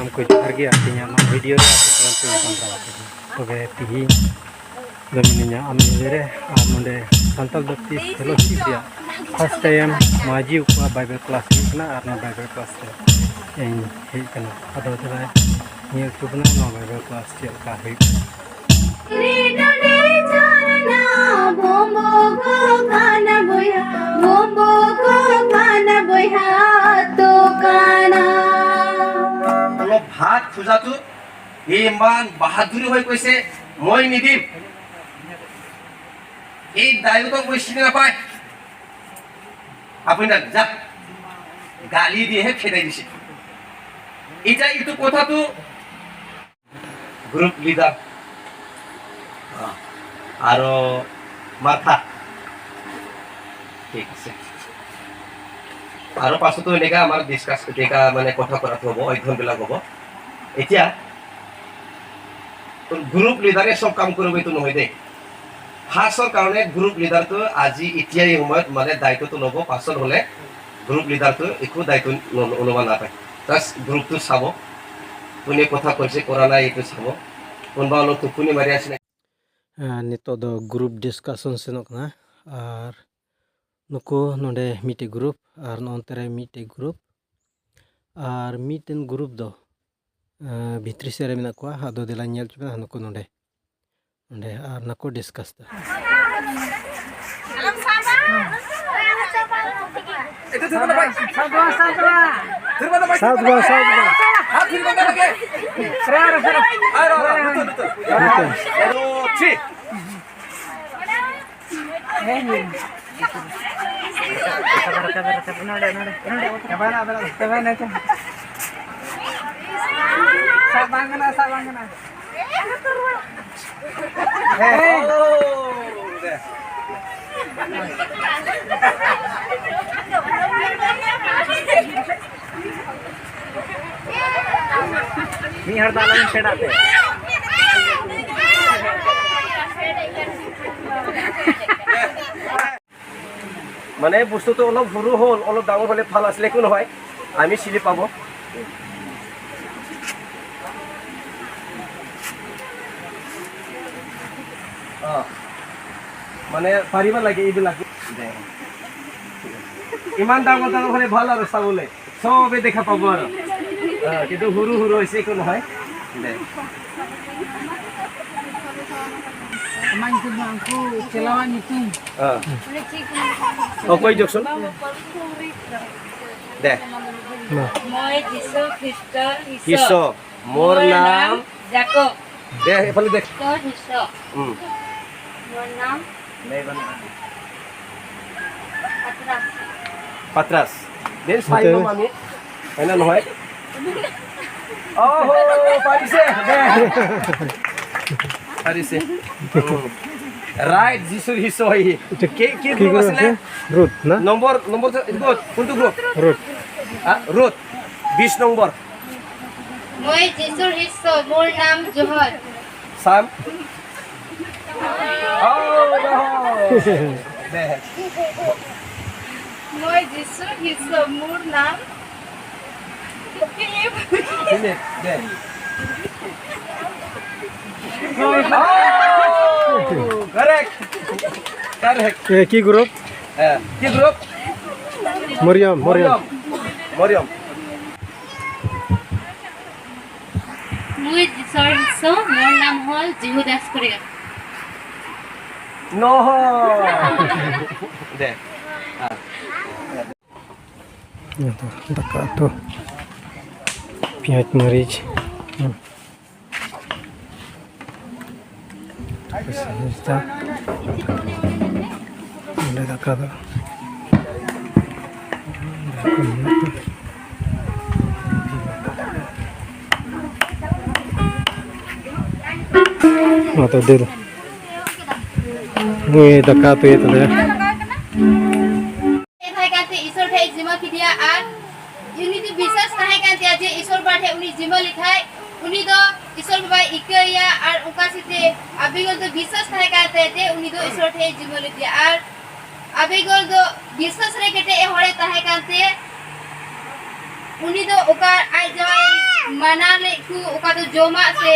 ᱥᱟᱱᱟᱢ ᱠᱚ ᱡᱚᱦᱟᱨ ᱜᱮ ᱛᱮᱦᱮᱧᱟᱜ ᱱᱚᱣᱟ ᱵᱷᱤᱰᱤᱭᱳ ᱨᱮ ᱟᱯᱮ ᱥᱟᱱᱟᱢ ᱠᱚ ᱧᱟᱯᱟᱢ ᱫᱟᱨᱟᱢ ᱛᱚᱵᱮ ᱛᱮᱦᱮᱧ ᱫᱚ ᱢᱤᱱᱟᱹᱧᱟ ᱟᱢᱱᱤ ᱨᱮ ᱟᱨ ᱱᱚᱰᱮ ᱥᱟᱱᱛᱟᱞ ᱵᱮᱯᱴᱤᱥᱴ ᱯᱷᱮᱞᱳᱥᱤᱯ ᱨᱮᱭᱟᱜ ᱯᱷᱟᱥᱴ ᱴᱟᱭᱤᱢ ᱢᱟᱹᱡᱷᱤ ᱠᱚᱣᱟᱜ ᱵᱟᱭᱵᱮᱞ ᱠᱞᱟᱥ ᱦᱩᱭᱩᱜ ᱠᱟᱱᱟ ᱟᱨ ᱱᱚᱣᱟ ᱵᱟᱭᱵᱮᱞ ᱠᱞᱟᱥ ᱨᱮ ᱤᱧ ᱦᱮᱡ ᱟᱠᱟᱱᱟ। ᱟᱫᱚ ᱛᱚᱵᱮ ᱧᱮᱞ ᱦᱚᱪᱚ ᱵᱚᱱᱟ ᱱᱚᱣᱟ ᱵᱟᱭᱵᱮᱞ ᱠᱞᱟᱥ ᱪᱮᱫ ᱞᱮᱠᱟ ᱦᱩᱭᱩᱜ ᱠᱟᱱᱟ। অলপ ভাত খোজাটো ইমান বাহাদুৰি হৈ কৈছে মই নিদিম, এই দায়ূদক মই চিনি নাপায়, আপুনি যা গালি দিয়েহে খেদাই দিছে। এতিয়া এইটো কথাটো গ্ৰুপ লিডাৰ আৰু মাথা ঠিক আছে। আৰু পাছতো এনেকা আমাৰ ডিছকাছ এনেকা মানে কথা কৰাটো হ'ব, অধ্যয়নবিলাক হ'ব। এতিয়া গ্ৰুপ লিডাৰে চব কাম কৰিব এইটো নহয় দেই। ফাৰ্ষ্টৰ কাৰণে গ্ৰুপ লিডাৰটো আজি এতিয়া এই সময়ত মানে দায়িত্বটো ল'ব, পাছত হ'লে গ্ৰুপ লিডাৰটো একো দায়িত্ব ল'ব নাপায়। জাষ্ট গ্ৰুপটো চাব, কোনে কথা কৈছে কৰা নাই এইটো চাব, কোনোবা অলপ টোপনি মাৰি আছিলে। ᱱᱤᱛᱚᱜ ᱫᱚ ᱜᱨᱩᱯ ᱰᱤᱥᱠᱟᱥᱚᱱ ᱥᱮᱱᱚᱜ ᱠᱟᱱᱟ ᱟᱨ ᱱᱩᱠᱩ ᱱᱚᱰᱮ ᱢᱤᱫᱴᱮᱡ ᱜᱨᱩᱯ ᱟᱨ ᱱᱚᱱᱛᱮ ᱨᱮ ᱢᱤᱫᱴᱮᱡ ᱜᱨᱩᱯ ᱟᱨ ᱢᱤᱫᱴᱮᱱ ᱜᱨᱩᱯ ᱫᱚ ᱵᱷᱤᱛᱨᱤ ᱥᱮᱫ ᱨᱮ ᱢᱮᱱᱟᱜ ᱠᱚᱣᱟ। ᱟᱫᱚ ᱫᱮᱞᱟᱧ ᱧᱮᱞ ᱦᱚᱪᱚ ᱵᱮᱱᱟ ᱱᱩᱠᱩ ᱱᱚᱰᱮ ᱱᱚᱰᱮ ᱟᱨ ᱱᱟᱠᱚ ᱰᱤᱥᱠᱟᱥ ᱫᱟ। সাত বা সাত বা হাত ধৰিব নালাগে। আৰু থ্ৰী। মানে বস্তুটো অলপ সৰু হ'ল, অলপ ডাঙৰ হ'লে ভাল আছিলে, একো নহয়, আমি চিনি পাব। মানে পাৰিব লাগে এইবিলাক। ইমান ডাঙৰ ডাঙৰ হ'লে ভাল আৰু চাবলৈ, চবে দেখা পাব আৰু। কিন্তু সৰু সৰু হৈছে, একো নহয়। দে। অ কৈ দিয়কচোন দে। মই যীশু খ্ৰীষ্টৰ শিষ্য, মোৰ নাম জাকব। দে এইফালে দে। খ্ৰীষ্টৰ শিষ্য। মোৰ নাম পাত্ৰাস। পাত্ৰাস দে, চাই ল'ম আমি, হয় নে নহয়? অহ পাৰিছে দে, পাৰিছে। ৰাইট, যীশুৰ শিষ্য হয় সি। কি কি কি গ্ৰুপ আছিলে? ৰুট না নম্বৰ নম্বৰ কোনটো গ্ৰুপ? ৰুট। Root 20 number. মই যীশুৰ শিষ্য, মোৰ নাম যোহন। চাম। দে। মই যীশুৰ শিষ্য, মোৰ নাম Philip. Philip Dey. Correct correct. কি গ্ৰুপ? কি গ্ৰুপ? মৰিয়ম মৰিয়ম। মৰিয়ম। মই যীশুৰ শিষ্য, মোৰ নাম হ'ল যীহুদাস কৰিয়া। নহয় দে। ᱫᱟᱠᱟ ᱩᱛᱩ ᱯᱮᱸᱭᱟᱡᱽ ᱢᱟᱹᱨᱤᱪ ᱱᱚᱰᱮ ᱫᱟᱠᱟ ᱫᱚ ᱱᱚᱛᱮ ᱫᱮᱞ ᱱᱩᱭ ᱫᱟᱠᱟ ᱩᱛᱩᱭᱮᱫ ᱛᱟᱞᱮᱭᱟ। ঈশ্বর ঠেই জিমা কিদিয়া আর উনি তো বিশ্বাস তাহে কান্তিয়া যে ঈশ্বর বা ঠে উনি জিমা লিখায়, উনি তো ঈশ্বর বাবা ইকাইয়া আর উনকা সিতে আবিগল তো বিশ্বাস তাহে কান্তে যে উনি তো ঈশ্বর ঠেই জিমা লিখিয়া আর আবিগল তো বিশ্বাস রে কেটে এ হড়ে তাহে কান্তে उनी दो ओका आज जवाई ᱵᱟᱱᱟᱣ ᱞᱮᱫ ᱠᱚ ᱚᱠᱟ ᱫᱚ ᱡᱚᱢᱟᱜ ᱥᱮ